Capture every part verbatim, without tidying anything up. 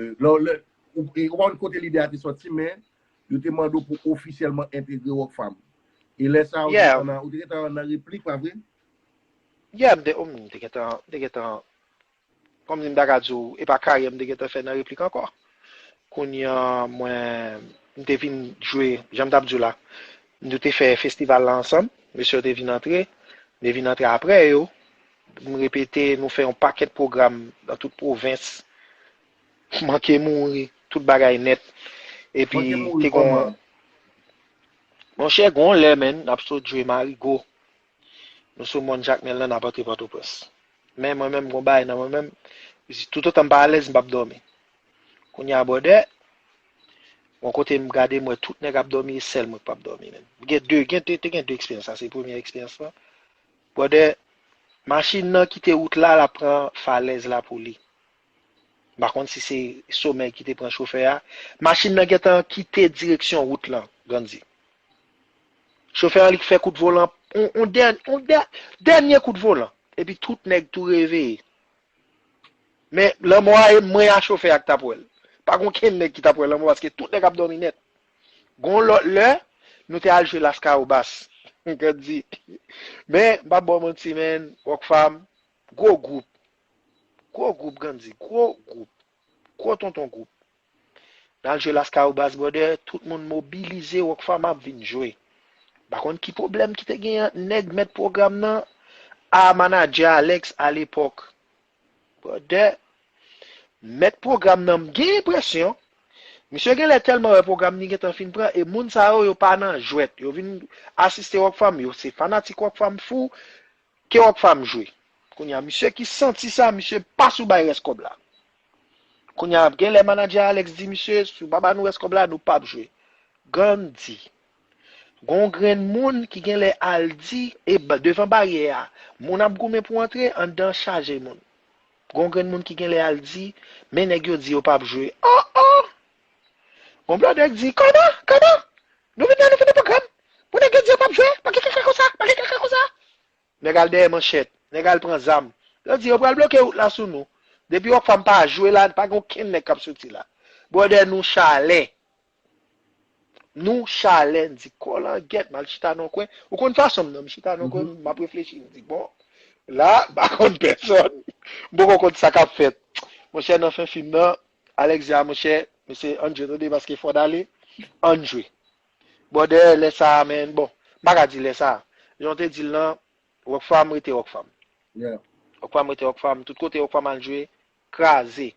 lè, lè, ou, e, ou pa konn kote lide a te sòti, men yo te mande w pou ofisyèlman entegre Rockfam. E lè sa a, ou te Yeah, gentan nan, ou te gentan nan replik, pa vre? Yeah, m te, oh, m te gentan, m te gentan, kòm di m ta ka di w, e pa karyè m te gentan fè nan replik ankò. Kounye a, mwen, m te vin jwe, jan m t ap di w la, nou te fè festival la ansanm, mesye yo te vin antre, m te vin antre apre yo, m repete, nou fè yon pakèt pwogram nan tout pwovens, manke mouri, tout bagay nèt. Epi, Manke mouri te gon, kòman? Monchè, gon lè, menn, n ap sot jwe Marigo. Nou sou mòn Jakmèl lan, n ap antre Pòtoprens. Men mwen menm, gon bagay nan mwen menm, toutotan m pa alèz, m p ap dòmi. Kounye a, brother, yon kote m gade, m wè tout nèg ap dòmi, e sèl mwen k p ap dòmi, menn. Gen de, gen de, te gen de eksperyans, sa se premye eksperyans lan. Brother, machin nan kite wout la, l ap pran falèz la pou li. M pa konn si se somèy ki te pran chofè a. Machin nan gentan kite direksyon wout lan, Grandy. Chofè an li fè kout volan, on, on, dèn- on dè- dènye kout volan. Epi tout nèg tou reveye. Men lanmò a e mwen a chofè a k t ap wè l. Pa gen okenn nèg ki t ap wè lanmò paske tout nèg ap dòmi nèt. Gon lòt lè, nou te al jwe Laskawobas. Grandy. Men, m p ap ba w manti, menn, Rockfam, gwo gwoup. Gwo gwoup, Grandy. Gwo gwoup. Gwo tonton gwoup. N al jwe Laskawobas, brother, tout moun mobilize, Rockfam ap vin jwe. M pa konn ki pwoblèm ki te gen ant nèg mèt pwogram nan a manadjè Alex alepòk. Brother, mèt pwogram nan, m gen enpresyon, misye genlè tèlman wè pwogram li gentan fin pran, e moun sa yo, yo pa nan jwèt. Yo vin asiste Rockfam, yo se fanatik Rockfam fou, ke Rockfam jwe. Kounye a, misye ki santi sa, misye pa sou bay rès kòb la. Kounye a, genlè manadjè Alex di misye, si w pa ba nou rès kòb la, nou p ap jwe. Grandy. Gon grenn moun ki genlè al di, e ba- devan baryè a, moun ap goumen pou antre, anndan chaje moun. Gon grenn moun ki genlè al di, men nèg yo di yo p ap jwe. Oh, oh! Gon blòdè k di, kòman? Kòman? Nou vin la, nou fini pwogram? Pou nèg yo di yo p ap jwe? Pa gen kaka konsa? Pa gen kaka konsa? Nèg al dèyè manchèt. Nèg al pran zam. Yo di yo pral bloke wout la sou nou. Depi Rockfam pa jwe la, pa gen okenn nèg k ap soti la. Brother, nou chalè. Nou chalè, n di kòlangèt, m al chita nan kwen. Ou konn fason m nan, m chita nan kwen, m ap reflechi, m di, bon, la, m pa konn pèsòn. M poko konn sa k ap fèt. Monchè, nan fen fim nan, Alex di a, monchè, mesye, ann jwe, tande, paske fò n ale, ann jwe. Brother, lè sa a, menn, bon, m pa ka di lè sa a. Jan w te di l lan, Rockfam rete Rockfam. Yeah. Rockfam rete Rockfam. Tout kote Rockfam al jwe, kraze.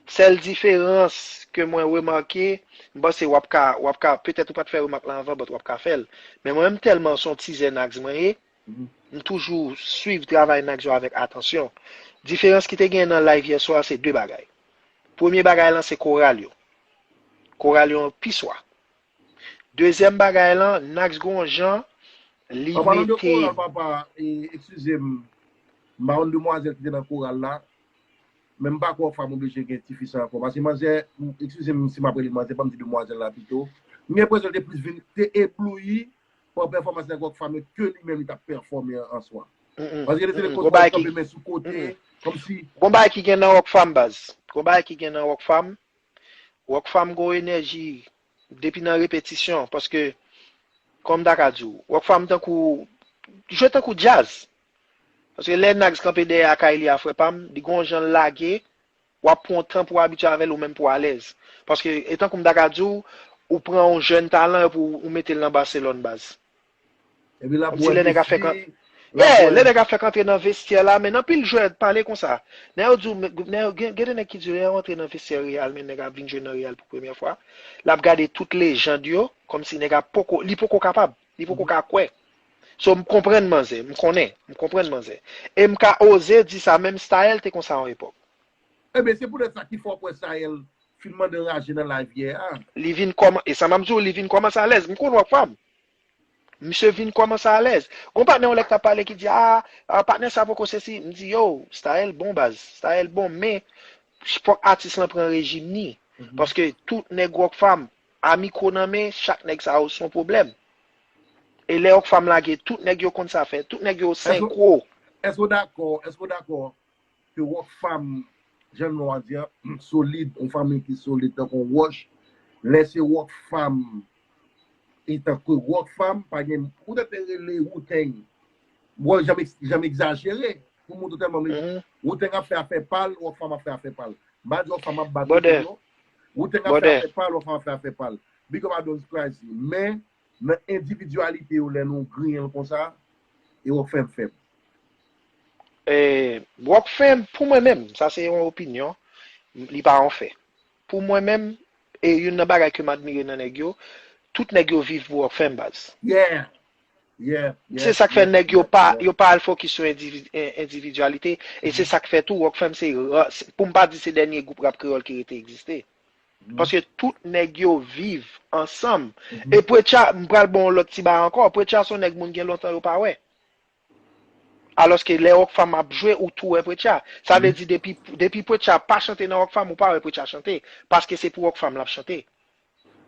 Sèl diferans ke mwen remake, m panse w ap ka, w ap ka, petèt ou pa t fè remak la anvan, but w ap ka fè l. Men mwen menm tèlman se yon tizè Nags mwen ye, Mhm. m toujou swiv travay Nags yo avèk atansyon. Diferans ki te gen nan live yè swa se de bagay. Premye bagay lan se koral yo. Koral yo pi swa. Dezyèm bagay lan, Nags gon jan, li An palan de mete koral, papa, e, eskize m, m pa konn demwazèl ki te nan koral la, men m pa kwè Rockfam oblije gen tifi sa ankò. Paske manzè, m- eskize m si m ap rele manzè, ban m di demwazèl la pito. M gen enpresyon li te plis vin, te eblouyi pa pèfòmans nèg Rockfam yo ke li menm li t ap pèfòme an, an swa. Mm, mm, Paske li te mm, mm. konn Gon bagay kanpe ki, men sou kote, mm, mm. Kòmsi Gon bagay ki gen nan Rockfam, baz. Gon bagay ki gen nan Rockfam. Rockfam gon enèji depi nan repetisyon, paske, kòm m ta ka di w, Rockfam tankou, jwe tankou djaz. Paske lè Nags kanpe dèyè a kay li a, frè pa m, li gon jan l lage, w ap pran yon tan pou w abitye avè l ou menm pou w alèz. Paske, e tankou m ta ka di w, ou pran yon jèn talan epi w, ou mete l nan Barcelone, baz. Epi l ap Kòmsi wè lè nèg ap fèk Messi, an- l ap Yeah, wè lè nèg ap fèk antre nan vestyè la, men anpil jwè pale konsa. Nèg yo di w, men, nèg yo, gen, gen de nèg ki di w, lè yo antre nan vestyè Real, men nèg ap vin jwe nan Real pou premyè fwa, l ap gade tout lejand yo, kòmsi nèg ap poko, li poko kapab, li poko ka kwè. So, m konprann manzè, m konnen, m konprann manzè. E m ka oze di sa, menm Staël te konsa yon epòk. Ebyen, se poutèt sa ki fè w kwè Staël fin mande raje nan live yè a. Li vin kòman, e sa m ap di w, li vin kòmanse alèz. M konn Rockfam. Misye vin kòmanse alèz. Gon patnè yon lè k t ap pale ki di, a, a, patnè sa poko sesi. M di, yo, Staël bon baz. Staël bon, men fòk atis lan pran rejim ni. Mhm. Paske tout nèg Rockfam, a mikwo nan men, chak nèg sa yo se yon pwoblèm. E lè Rockfam lage, tout nèg yo konn sa fè. Tout nèg yo Èske, senkwo. Èske w dakò, èske w dakò ke Rockfam jan nou a di an, solid, yon fanmi ki solid tankou yon wòch. Lè se Rockfam, e tankou Rockfam, pa gen, poutèt te rele Wu-Tang. Bon, jan m, jan m egzajere, pou moun totalman, men Wu-Tang ap fè afè pa l, Rockfam ap fè afè pa l. M pa di Rockfam ap bat Wu-Tang, non. Wu-Tang ap fè afè pa l, Rockfam ap fè afè pa l. Big up a Don Splazy. Men, nan endividyalite yo, lè nou griyen l konsa, e Rockfam fèb. E, Rockfam, pou mwen menm, sa se yon opinyon, li pa yon fè. Pou mwen menm, e youn nan bagay ke m admire nan nèg yo, tout nèg yo viv pou Rockfam baz. Yeah. Yeah, yeah, Se sa k fè yeah, nèg yo yeah, pa yeah. yo pa al fokis sou endivi- en- endividyalite. E se sa k fè tou Rockfam se ra- se- pou m pa di se dènye gwoup rap kreyòl ki rete egziste. Paske tout nèg yo viv ansanm. E Preacher, m pral ba w yon lòt ti bagay ankò. Preacher se yon nèg moun gen lontan yo pa wè. Alòske lè Rockfam ap jwe, ou tou wè Preacher. Sa vle di depi depi Preacher pa chante nan Rockfam, ou pa wè Preacher chante. Paske se pou Rockfam l ap chante.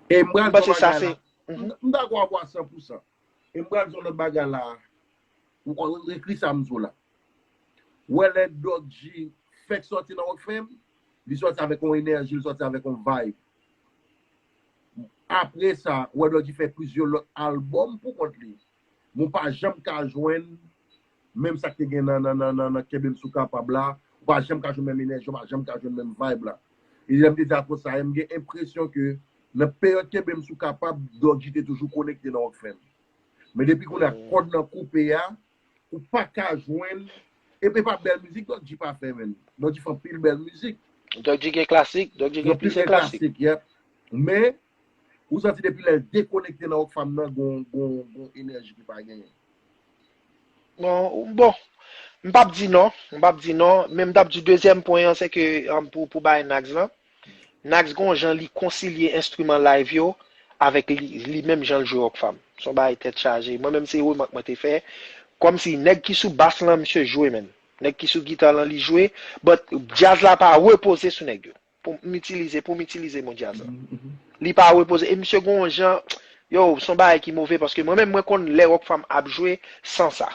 E m pral Mwen panse di sa bagay se. la. M m dakò avè w a san pou san. E m pral di yon lòt bagay la. Ou ou ekri sa m di w la. Ou wè lè Doc G fèk sòti nan Rockfam, li sòti avèk yon enèji, li sòti avèk yon vibe. Apre sa, ou wè Doc G fè plizyè lòt albòm pou kont li. Men w pa janm ka jwenn menm sa k te gen nan nan nan nan nan Kenbe m si w kapab la, ou pa janm ka jwenn menm enèji, ou pa janm ka jwenn menm vibe la. E lè m te di akoz sa, m gen enpresyon ke nan peryòd Kenbe m si w kapab, Doc G te toujou konekte nan Rockfam. Men depi kounye a kòd nan koupe a, ou pa ka jwenn, e e pa bèl mizik Doc G pa fè, menm. Doc G fè anpil bèl mizik. Doc G gen klasik, Doc G gen plizyè klasik. Yep. Men, ou santi depi lè l dekonekte nan Rockfam nan, gon gon gon enèji ki pa genyen. Bon, bon. M p ap di non, m p ap di non, men m t ap di dezyèm pwen an, se ke um, pou, pou bay Nags lan. Nags gon jan li konsilye enstriman live yo avèk li, li menm jan l jwe Rockfam. Se yon bagay tèt chaje. Mwen menm se remak mwen te fè. Kòmsi nèg ki sou bas lan, misye jwe menm. Nèg ki sou gita lan, li jwe. But djaz la pa repoze sou nèg yo. Pou m itilize, pou m itilize mo djaz lan. Li pa repoze. E misye gon jan, yo, se yon bagay ki move paske mwen menm mwen konn lè Rockfam ap jwe san sa.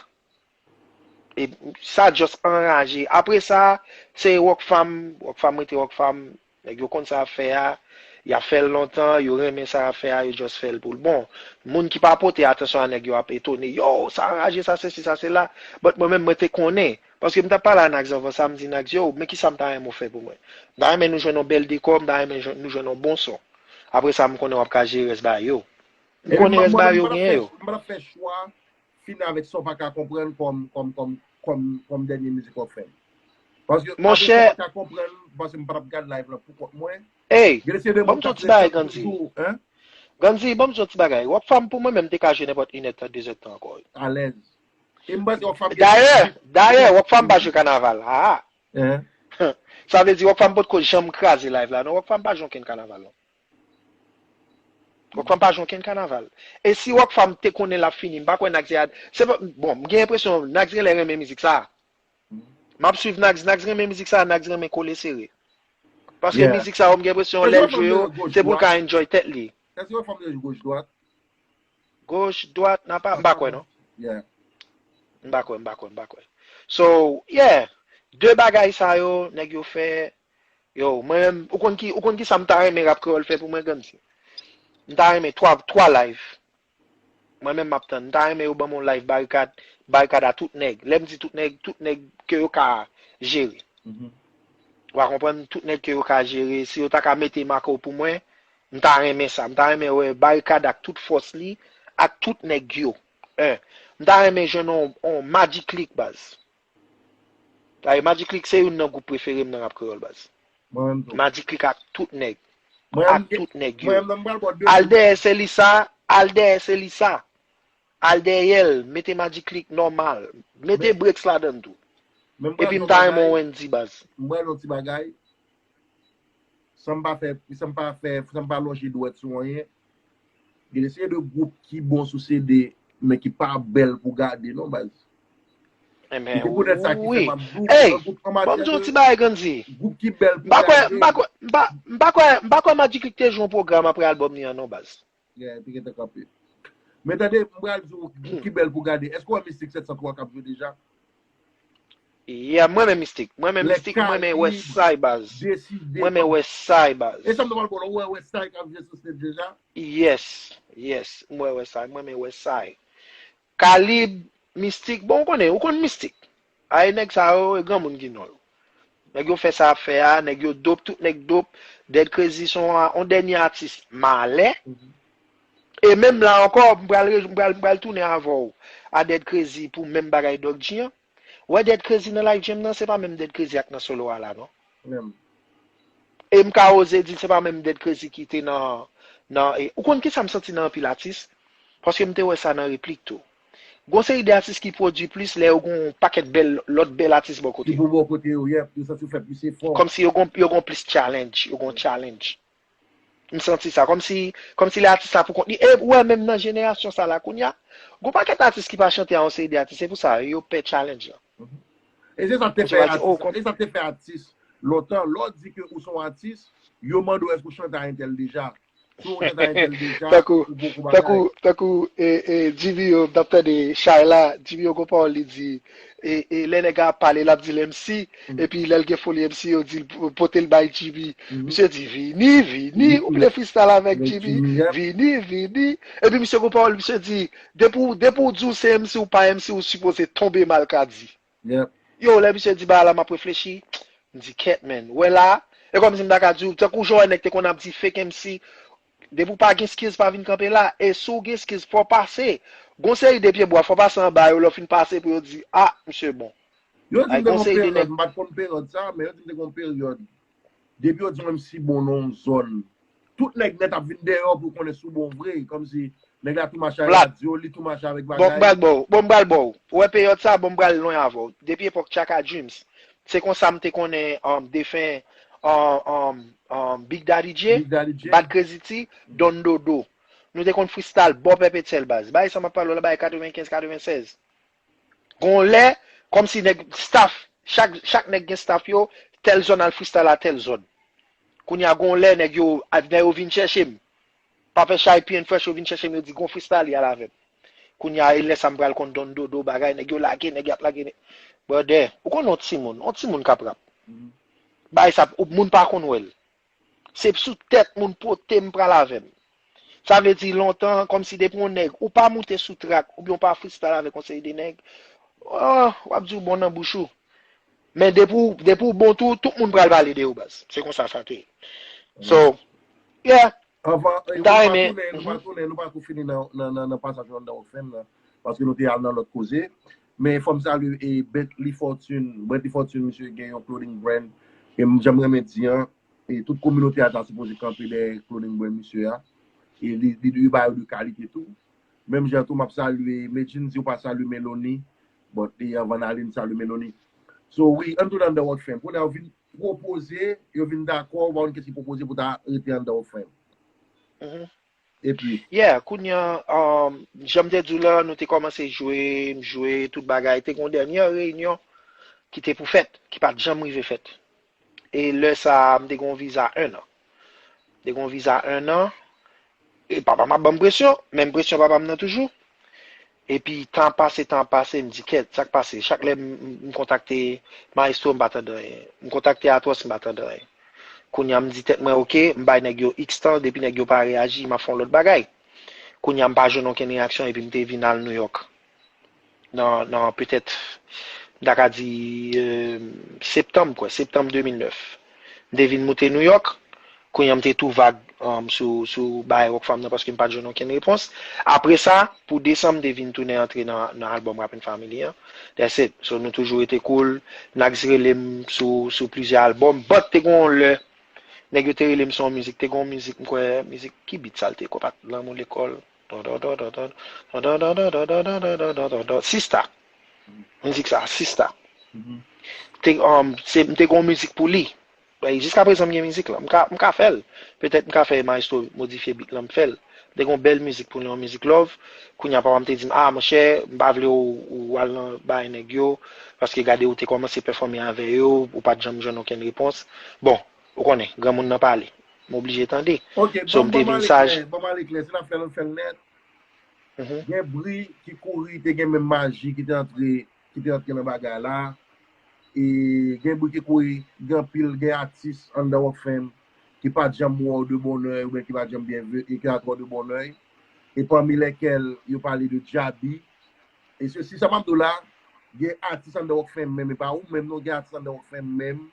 E sa just anraje. Apre sa, se Rockfam, Rockfam rete Rockfam. Nèg yo konn sa y ap fè a, y ap fè l lontan, yo renmen sa y ap fè a, yo just fè l pou l bon. Moun ki pa pote atansyon a nèg yo ap etone, yo, sa anraje, sa sesi, sa sela. But mwen menm, mwen te konnen. Paske m t ap pale a Nags anvan sa, m di Nags, yo, men kisa m ta renmen w fè pou mwen. M ta renmen nou jwenn yon bèl dekò, m ta renmen jwenn- nou jwenn yon bon son. Apre sa, m konnen w ap ka jere rès bagay yo. M konnen rès bagay yo genyen yo. M pa t ap fè chwa fin avèk sa w pa ka konprann kòm kòm kòm kòm kòm dènye mizik w ap fè m. Paske Monchè. Sa w pa ka konprann, paske m pa t ap gad live lan pou kont mwen. Ey, Gen de se de ban moun m k di yon ap ti bagay, fè Gandhi. Toujou, hein? Gandhi, ban m di yon ti bagay. Rockfam pou mwen menm te ka jwe nenpòt inèdtan, dezèdtan ankò. Alèz. E m panse Rockfam gen Dayè, plis dayè, Rockfam pa jwe kanaval. Ah, Hein? Sa vle di Rockfam potko janm kraze live la. Non, Rockfam pa jwe okenn kanaval, non. Rockfam pa jwe okenn kanaval. E si Rockfam te konnen l ap fini, m pa kwè Nags te a- se pa- bon, m gen enpresyon Nags genlè renmen mizik sa. M ap swiv Nags, Nags renmen mizik sa, Nags renmen kole sere. Paske Yeah. Mizik sa yo, m gen enpresyon lè l jwe yo, se pou l ka enjoy tèt li. Èske Rockfam te jwe goch dwat? Goch, dwat, n a pa, m pa kwè non. Yeah. M pa kwè, m pa kwè, m pa kwè. So, yeah. De bagay sa yo, nèg yo fè, yo, mwen menm, ou konn ki, ou konn ki sa m ta renmen rap kreyòl fè pou mwen, Gandhi? M ta renmen twa, twa live. Mwen menm m ap tann. M ta renmen yo ban m yon live barikad, barikad a tout nèg. Lè m di tout nèg, tout nèg ke yo ka jere. Ou a konprann? Tout nèg ke yo ka jere. Si yo ta ka mete Marco pou mwen, m ta renmen sa. M ta renmen wè barikad ak tout fòs li, ak tout nèg yo. En. M ta renmen jwenn yon, yon Magic Click baz. Ay, Magic Click se youn nan gwoup prefere m nan rap kreyòl baz. Mwen menm tou. Magic Click ak tout nèg. Mwen Ak menm gen- tout nèg Mwen yo. menm nan m pral bò de Al dèyè Selisa, al dèyè Selisa. Al dèyè l, mete Magic Click nòmal. Mete Breaks ladan l tou. Men m pral Epi di m yon ta bagay- renmen yon Wendy baz. M pral di yon ti bagay. San m pa fè, san m pa fè, san m pa lonje dwèt sou anyen. Gen de seri de gwoup ki bon sou C D, men ki pa bèl pou gade non baz. Enben, Se poutèt sa ki fè wi. m ap di w, Ey, an gwoup an ban m di matyè yon de ti bagay, Gandhi. Gwoup ki bèl M pou pa kwè, m pa gade. kwè, m pa, m pa kwè, m pa kwè Magic Click te jwe yon pwogram apre albòm li an non baz. Yeah, te gentan kanpe. Men tande, m pral di w gwoup ki bèl pou gade. Èske w wè Mistik sèt san twa k ap jwe deja? Yeah, mwen men mistik. Mwen men Lè mistik, mwen men Kalib West Side baz. Deside Mwen men West Side baz. E sa m te pral ba w la, ou wè West Side k ap jwe sou stage deja? Yes, yes. Mwen wè sa, mwen men West Side. Kalib, mistik, bon, ou konnen, ou konn mistik. Ay, nèg sa yo, e granmoun ki non yo. Nèg yo fè sa ap fè a, nèg yo dop, tout nèg dop. Dead Crazy se yon on dènye atis malè. E menm la ankò, m pral, re- m pral, m pral tounen avè w a Dead Crazy pou menm bagay Doc G an. Wè Dead Crazy nan Life Jam nan, se pa menm Dead Crazy ak nan solo a la, non. Menm. E m ka oze di l se pa menm Dead Crazy ki te nan, nan e, ou konn kisa m santi nan anpil atis? Paske m te wè sa nan replik tou. Gon seri de atis ki pwodui plis lè yo gon pakèt bèl, lòt bèl atis bò kote Ki yo. Pou bò kote yo, yep, yo santi yo fè plis efò. Kòmsi yo gon, yo gon plis challenge, yo gon challenge. M santi sa, kòmsi, kòmsi lè atis sa pou kont li. E ou wè menm nan jenerasyon sa la kounye a, gon pakèt atis ki pa chante a yon seri de atis, se pou sa yo pè challenge lan. E se sa k te Kòmsi fè yo pa di, oh, atis, kòm, e sa k te fè atis lontan, lè w di ke ou se yon atis, yo mande w èske w chante a entèl deja. Si w chante a entèl deja, tankou, ou bon kou bagay. tankou, tankou, e, e, Jimmy yo, m t ap tande chay la, Jimmy yo gon pawòl li di, e, e, lè nèg a ap pale, l ap di l M C, epi lè l gen foli M C, yo di l po- pote l bay Jimmy. Misye di, vini, vini, ou vle freestyle avèk Avèk Jimmy, Jimmy, yep. Vini, vini. Epi misye gon pawòl, misye di, depi w, depi w di w se M C, ou pa M C, ou sipoze tonbe malkadi. Yep. Yo, lè misye di bagay la, m ap reflechi, m di, kèt, man, wè la, e kòmsi m ta ka di w, tankou jan w wè nèg te konn ap di fake M C, depi w pa gen skills, pa vin kanpe la, e si w gen skills, fò w pase. Gon seri de pye bwa, fò w pase anba yo, lè w fin pase pou yo di, ah, misye bon. Yo di m Ay, te gon gon seri de peryòd, nèg. M pa t konn peryòd sa, men yo di m te gon peryòd. Depi yo di w M C bon nan yon zòn, tout nèg nèt ap vin dèyè w pou konnen si w bon vre. Kòmsi nèg la tou mache ak Vlad. Radyo, li tou mache avèk Bon, m bagay. pral ba w, bon, m pral ba w. Ou wè peryòd sa, bon, m pral lwen avè w. Depi epòk Chaka Dreams, se konsa m te konnen um, defen um, um, um, Big Daddy J, Big Daddy J. Bad Crazy T, Don Dodo. Nou te konn freestyle bò Pèpetyèl baz. Bagay sa m ap pale w la, bagay katrevenkenz, katrevennsèz. Gon lè, kòmsi nèg staff, chak, chak nèg gen staff yo, tèl zòn al freestyle a tèl zòn. Kounye a gon lè, nèg yo, a- nèg yo vin chèche m. Papè Chay, P N Fresh, yo vin chèche m, yo di, gon freestyle, y al avè m. Kounye a, e lè sa m pral konn Don Dodo, bagay, nèg yo lage, nèg y ap lage. Nèg. Brother, ou konn yon timoun, yon timoun k ap rap. Bagay sa, ou- moun pa konn wè l. Se sou tèt moun pote m pral avè m. Sa vle di lontan, kòmsi depi yon nèg, ou pa moute sou track, oubyen ou pa freestyle avèk yon seri de nèg, oh, w ap di w bon nan bouch ou. Men depi w, depi w bon tou, tout moun pral pale de ou, baz. Se konsa sa te ye. So, yeah, Anvan, m e, ta nou pa renmen. tounen, nou pa tounen, nou pa kou fini nan, nan, nan, nan pasaj Under Work Fam nan, paske nou te al nan lòt koze. Men fò m salye e Bentley Fortune. Bentley Fortune, misye gen yon clothing brand. E m janm renmen di an, e tout kominote a ta sipoze kanpe dèyè clothing brand misye a. E li, li, li ba yo de kalite tou. Menm jan tou, m ap salye Medjine, di ou pa salye Meloni. But, e, Van Alin salye Meloni. So, wi, ann tounen Under Work Fam. Kounye a, yo vin pwopoze, yo vin dakò, ou pa konn kiyès ki pwopoze pou ta rete Under Work Fam. Mhm. Epi, Yeah, kounye a, um, jan m te di w la, nou te kòmanse jwe, m jwe, tout bagay. Te gen yon dènye reyinyon ki te pou fèt, ki pa t janm rive fèt. E lè sa a, m te gen yon viza en an. M te gen yon viza en an, e papa m ap ban m presyon, menm presyon papa m nan toujou. Epi tan ap pase, tan ap pase, m di, kèt, sa k pase? Chak lè m, m, m kontakte Maestro, m pa tande anyen. M kontakte Atwòs, m pa tande anyen. Kounye a, m di tèt mwen, oke, m bay nèg yo X tan, depi nèg yo pa reyaji, m ap fè yon lòt bagay. Kounye a, m pa jwenn okenn reyaksyon, epi m te vin al Nouyòk. Nan, nan petèt, m ta ka di, euh, septanm, kwè, septanm de mil nèf. M te vin moute Nouyòk, kounye a, m te tou vag, um, sou, sou bagay Rockfam nan, paske m pa t jwenn okenn repons. Apre sa, pou desanm, m te vin tounen antre nan, nan albòm Rappin Family an. That's it. So, nou toujou rete cool. Nax rele m sou, sou plizyè albòm. But, te gen yon lè, nèg yo te rele m sou yon mizik. Te gen yon mizik, m kwè, mizik, ki beat sa l te, Konpa Lanmou Lekòl. Sista. Mizik sa, Sista. Te, um, se, m te gen yon mizik pou li. E jiska prezan, m gen mizik lan. M ka, m ka fè l. Petèt m ka fè Maestro modifye beat lan, m fè l. M te gen yon bèl mizik pou li, yon mizik love. Kounye a, papa m te di m, ah, monchè, m pa vle w, w al nan bagay nèg yo, paske gade, ou te kòmanse pèfòme avè yo, ou pa t janm jwenn okenn repons. Bon, ou konnen, granmoun nan pale. M oblije tande. Ok, So, ban m te ban m vin ale saj. Klè, ban m ale Klè. Si n ap fè l, ann fè l nèt. Mhm. Gen bri ki kouri, te gen menm maji ki te antre, ki te antre nan bagay la. e gen bri ki kouri, gen anpil, gen atis anndan Rockfam ki pa t janm wè w de bòn èy oubyen ki pa t janm byen vye, e ki pa t wè w de bòn èy. E pami lèkèl yo pale de Djaby. E se, se sa m ap di w la, gen atis anndan Rockfam menm, e pa ou menm non, gen atis anndan Rockfam menm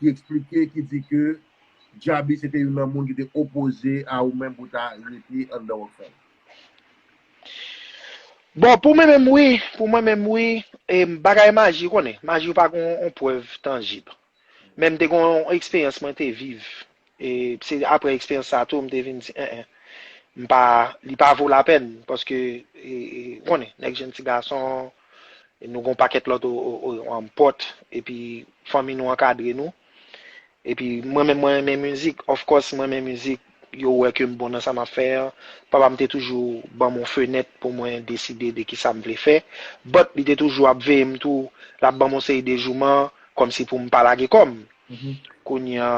ki eksplike, ki di ke Djaby se te youn nan moun ki te opoze a ou menm pou ta rete anndan Rockfam. Bon, pou mwen menm wi, pou mwen menm wi, e bagay maji, ou konnen, maji yo pa gen yon prèv tanjib. Men m te gen yon eksperyans mwen te viv, e se apre eksperyans sa tou m te vin di, en, en, m pa, li pa vo lapèn, paske, e, e, ou konnen, nèg jèn ti gason, nou gen yon pakèt lòt o, o, o, an pòt, epi fanmi nou ankadre nou. Epi mwen menm mwen renmen mizik, of course mwen renmen mizik, yo wè ke m bon nan sa m ap fè an. Papa m te toujou ban m yon fenèt pou mwen deside de kisa m vle fè. But li te toujou ap veye m tou, l ap ban m yon seri de jouman, kòmsi pou m pa lage kò m. Kounye a,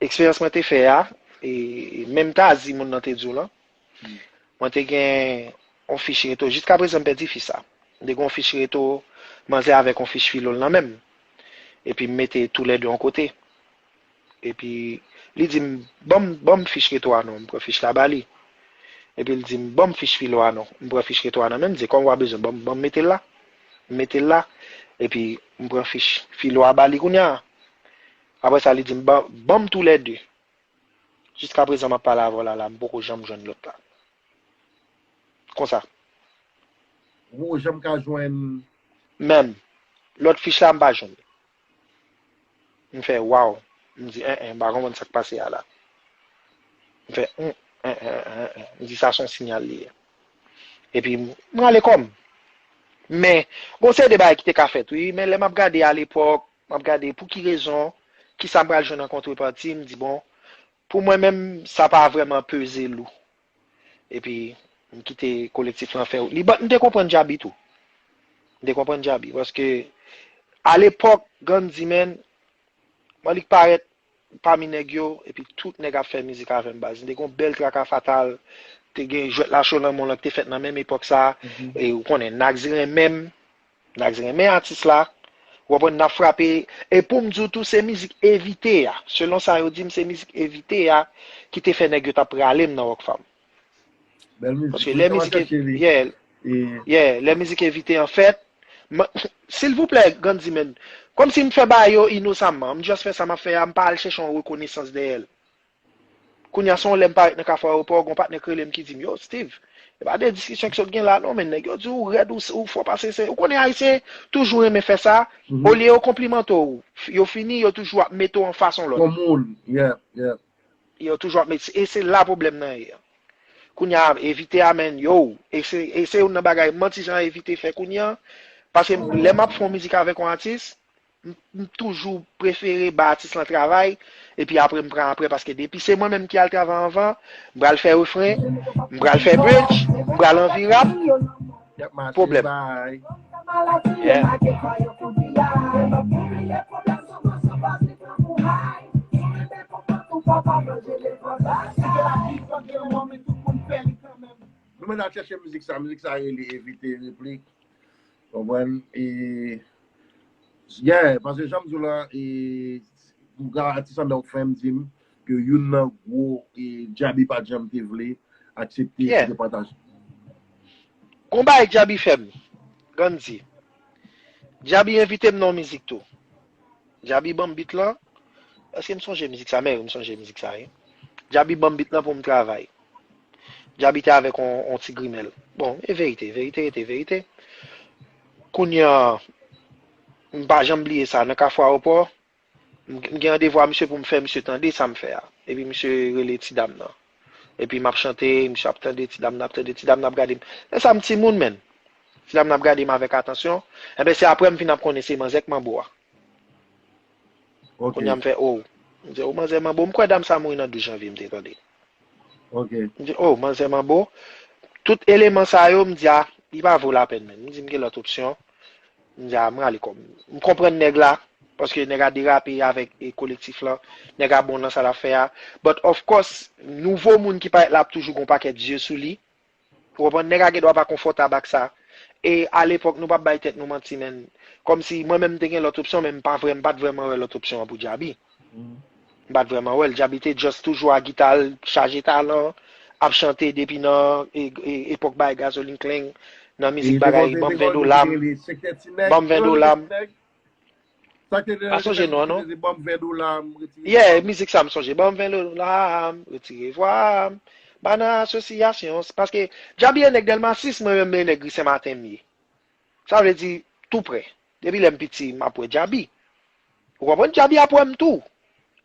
eksperyans mwen te fè a, e menm Tazi moun nan te di w lan, mwen te gen yon fich reto, jiskaprezan m pèdi fich sa. M te gen yon fich reto, manzè avèk yon fich filo l nan men m. Epi m mete toulède yon kote. Epi li di m, ban m, ban m fich reto a non, m pran fich la ba li. Epi l di m, ban m fich filo a non, m pran fich reto a nan men m, m di, kòm w a bezwen, ban m, ban m mete l la. M mete l la. Epi m pran fich filo a ba li kounye a. Apre sa, li di m, ban, ban m toulède. Jiskaprezan m ap pale avè w la, la, m poko janm jwenn lòt la. Konsa. Ou poko janm ka jwenn. Menm. Lòt fich la, m pa jwenn. M fè, waw. M di, en, en, m pa konprann sa k pase a la. M fè, en, en, en, en, en. M di, sa se yon siyal li ye. Epi, m rale kò m. Men, gon seri de bagay ki te ka fèt, wi. Men lè m ap gade alepòk, m ap gade pou ki rezon, kisa m pral jwenn an kontrepati, m di, bon, pou mwen menm, sa pa vrèman peze lou. Epi, m kite kolektif lan fè wout li. But, m te konprann Djaby tou. M te konprann Djaby. Paske, alepòk, Gandhi, menm, mwen li k parèt pami nèg yo, epi tout nèg ap fè mizik avè m, baz. M te gen yon bèl traka fatal, te gen jwèt lacho nan men w lan ki te fèt nan menm epòk sa, e ou konnen, Nags renmen m, Nags renmen atis la, ou konprann, n ap frape, e pou m di w tou, se mizik Evite a, selon sa yo di m, se mizik Evite a ki te fè nèg yo t ap rale m nan Rockfam. Bèl mizik. Paske lè mizik, yeah, yeah, lè mizik Evite an fèt, silvouplè, Gandhi, men, kòmsi m fè bagay yo inosamman, m just fè sa m ap fè a, m pa al chèche yon rekonesans dèyè l. Kounye a, se yon lè m parèt nan Kafou Ayewopò, gon patnè k rele m ki di m, yo, Steve, e pa de diskisyon k sot gen la non, men nèg yo di w rèd, ou, ou fò pase se, ou konnen Ayisyen toujou renmen fè sa, olye yo konplimante w, yo fini, yo toujou ap mete w anfas yon lòt. Yon moun, yeah, yeah. Yo toujou ap met, e se la pwoblèm nan ye. Kounye a, Evite a, men, yo, e se, e se youn nan bagay manti jan Evite fè kounye a. Paske lè m ap fè yon mizik avèk yon atis, m, m toujou prefere ba atis lan travay, epi apre m pran apre, paske depi se mwen menm ki al travay anvan, m pral fè refren, m pral fè bridge, m pral anvi rap, pwoblèm. Yeah. Nou menm n ap chèche mizik sa, mizik sa rele Evite Replik. Konprann? E, yeah, paske jan m di w la, e, m gen atis anndan Rockfam di m ke youn nan gwo, e, Djaby pa t janm te vle aksepte pou te pataje. Gon bagay Djaby fè m, Gandhi. Djaby envite m nan yon mizik tou. Djaby ban m beat lan. Èske m sonje mizik sa? Men wi, m sonje mizik sa, wi. Djaby ban m beat lan pou m travay. Djaby te avèk on, on ti grimèl. Bon, e verite, verite rete verite. Kounye a, m pa janm bliye sa, nan Kafou Ayewopò, m, m gen randevou a misye pou m fè misye tande sa m fè a. Epi misye rele ti dam nan. Epi m ap chante, misye ap tande, ti dam nan ap tande, ti dam nan ap gade m. Lè sa m timoun, menn. Ti dam nan ap gade m avèk atansyon. Enben, se apre m vin ap konnen se manzè k manbo a. Kounye a m fè, oh. M di, oh, manzè manbo. M kwè dam sa mouri nan douz janvye, m te tande. M di, oh, manzè manbo. Tout eleman sa yo, m di, a, li pa vo lapèn menm. M di, m gen lòt opsyon. M di, a, m rale kò m. M konprann nèg la, paske nèg la derape avèk, e, kolektif lan. Nèg la bon nan sa l ap fè a. But of course, nouvo moun ki parèt la ap toujou gen yon pakèt zye sou li. Ou konprann? Nèg la gen dwa pa konfòtab ak sa. E alepòk, nou p ap bay tèt nou manti, men. Kòmsi mwen menm m te gen lòt opsyon, men m pa vrè, m pa t vrèman wè lòt opsyon an pou Djaby. M pa t vrèman wè l. Djaby te just toujou a gita l, chaje talan, ap chante depi nan e, e, epòk bay Gasoline Clang, nan mizik bagay, ban m ven dola m, ban m ven dola m. Pa sonje non, non. Yeah, mizik sa m sonje. Ban m ven dola m, retire vwa m, ba nan asosyasyon. Paske Djaby e nèg Dèlma sis, mwen menm e nèg Ri Senmaten m ye. Sa vle di, tou prè. Depi lè m piti, m ap wè Djaby. Ou konprann? Djaby ap wè m tou.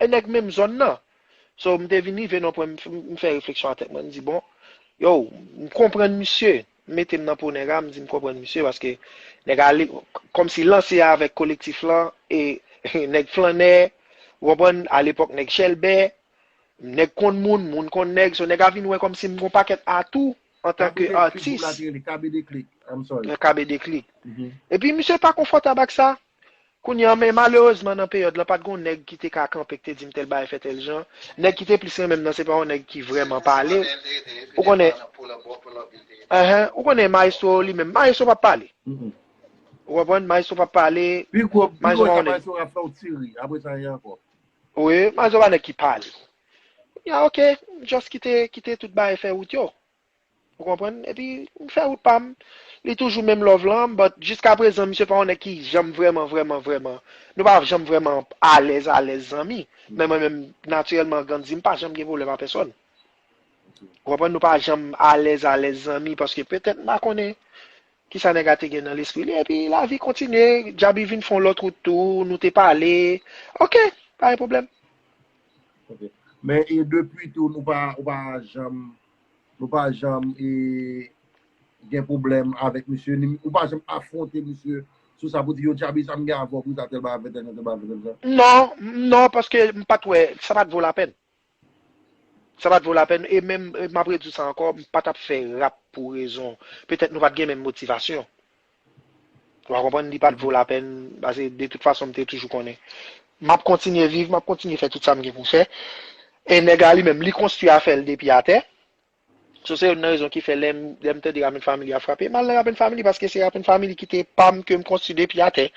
E nèg menm zòn nan. So, m te vin rive nan pwen, m f- m fè refleksyon a tèt mwen, m di, bon, yo, m konprann misye. M mete m nan po nèg la, m di, m konprann misye, paske nèg a, li- kòmsi lanse avèk kolektif lan, e nèg flannè, ou konprann, alepòk nèg chèlbè, nèg konn moun, moun konn nèg, so nèg a vin wè kòmsi m gon pakèt atou antanke atis. K B Deklik. Epi misye pa konfòtab ak sa. Kounye a, men malerezman nan peryòd lan, pa t gon nèg ki te ka kanpe k te di m tèl bagay fè tèl jan. Nèg ki te plis renmen m nan, se pa yon nèg ki vrèman pale. Ou konnen, enhen, ou konnen Maestro li menm, Maestro p ap pale. Ou konprann? Maestro p ap pale. Pi gwo, pi gwo ka Maestro rap la w tire. Apre sa, anyen ankò. Wi, Maestro pa nèg ki pale. Ya, ok, just kite, kite tout bagay fè wout yo. Ou konprann? Epi, m fè wout pa m. Li toujou menm love lan, but jiska prezan, misye pa yon nèg ki janm vrèman, vrèman, vrèman. Nou pa janm vrèman alèz, alèz zanmi. Men mwen menm, natirèlman, Gandhi, m pa janm gen pwoblèm a pèsòn. Ou konprann? Nou pa janm alèz, alèz zanmi, paske petèt m pa konnen kisa nèg la te gen nan lespri li, epi lavi kontinye, Djaby vin fè yon lòt wout tou, nou te pale. Ok, pa gen pwoblèm. Ok. Men e depi tou, nou pa, ou pa janm, nou pa janm e, gen pwoblèm avèk misye, ni ou pa janm afwonte misye sou sa pou di, yo, Djaby, sa m gen avè w pou sa, tèl bagay, tèl bagay, tèl bagay. Non, non, paske m pa t wè, sa pa t vo lapèn. Sa pa t vo lapèn, e menm, e m ap redi w sa ankò, m pa t ap fè rap pou rezon. Petèt nou pa t gen menm motivasyon. Ou a konprann, li pa t vo lapèn, paske de tout fason m te toujou konnen. M ap kontinye viv, m ap kontinye fè tout sa m gen pou m fè. E nèg la li menm, li konstwi afè l depi atè. So se youn nan rezon ki fè lè m, lè m tande Raven Family ap frape, m al nan Raven Family paske se Raven Family ki te pa m ke m konstwi depi atè.